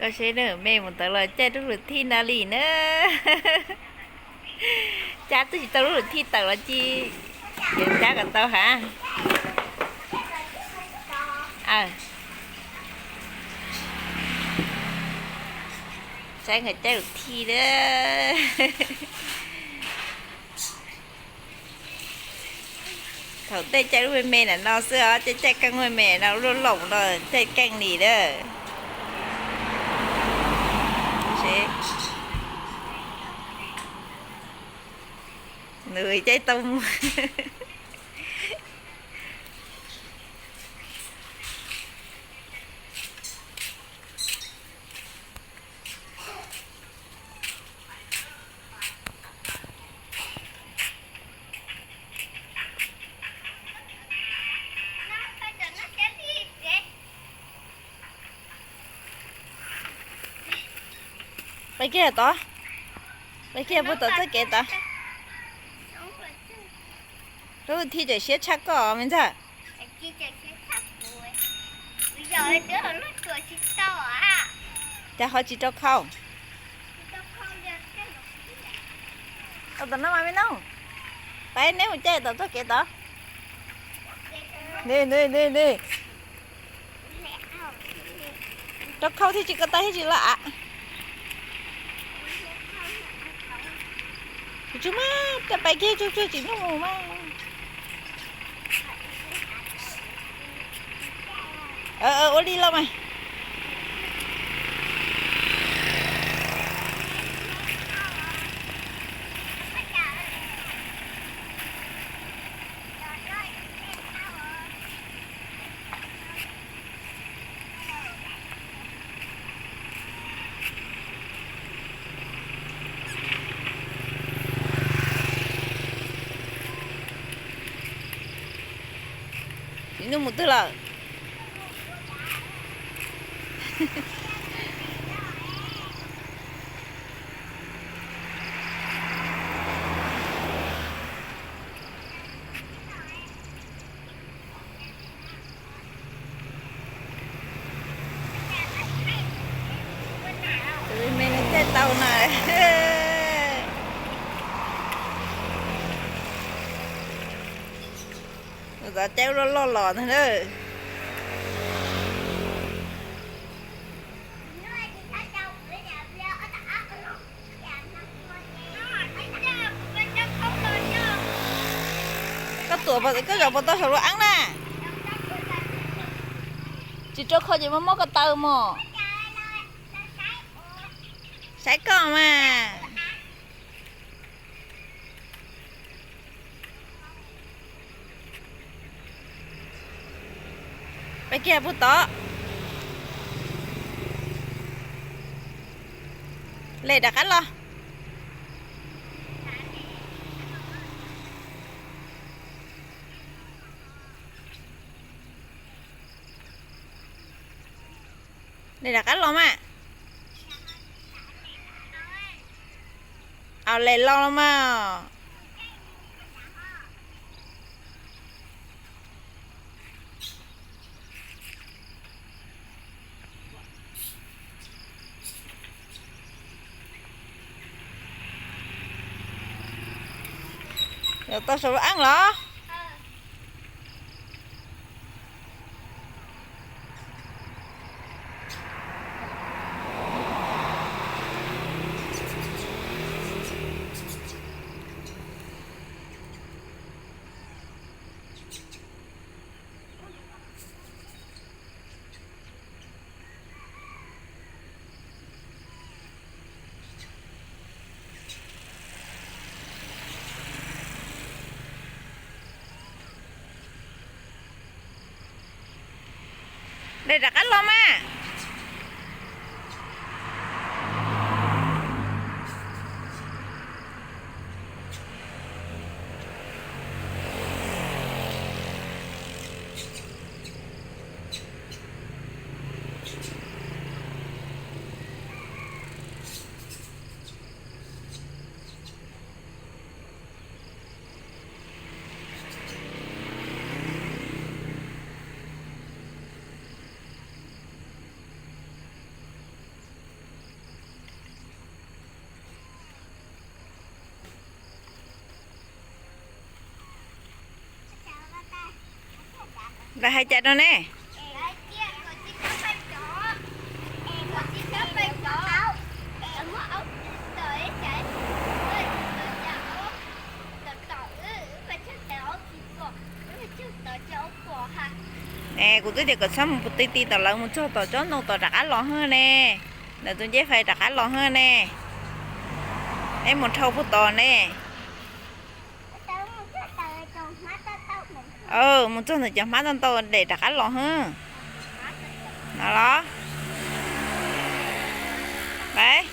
Koj seb na, me mus ntawd los caij lub lwm thij no li na. Cab twb tsis tau lub lwm thij tawm los cia, yuav cab kom tau hav. Saib nkawd caij lwm thij na. Thaum tej caij lub me me ntawm no xwb os, caij caij keej me me no, lub loom no caij keej li na. Nws caij tau mus. Peb kiag tod, peb kiag puag tom txoj kev tod. Lub thij tseem siab tshaj koj me ntxhais. Cas ho tsis rau khau? Tau tom no mas me nub, peb neb mus caij tom txoj kev tod. Rau khau thiaj tsis ko taw thiaj tsis loj av. Tsuag tsuag mas, tej pais kiag tsuag tsuag tsis nyuj mus mas. Ua li los mas. Tsis nyuj mus twg lawm. Tus me no caij tau na. Tus tod caij loj loj los ntag na. Koj tuam, koj zaum puas tau saum lub eeb na? Tsis rau khau ces muab muab ko taw mog. Saib koj mas. Peb kiag puag tod. Les rov qab los. Les rov qab los mas. Au, les los los mas. Yuav tau saum lub eeb los? Dej rov qab los mas. Lawv hais cas rau ne? Es kuv twb tias kom txhob mus ti ti tom lawv, mus txog tom tsob ntoo tom rov qab los hwj ne. Ntawm tus ncej fais rov qab los hwj ne. Neb mus dhau puag tod ne. Mus txog ntawm cov hmab tau ntau dej rov qab los hwj no los. Peb,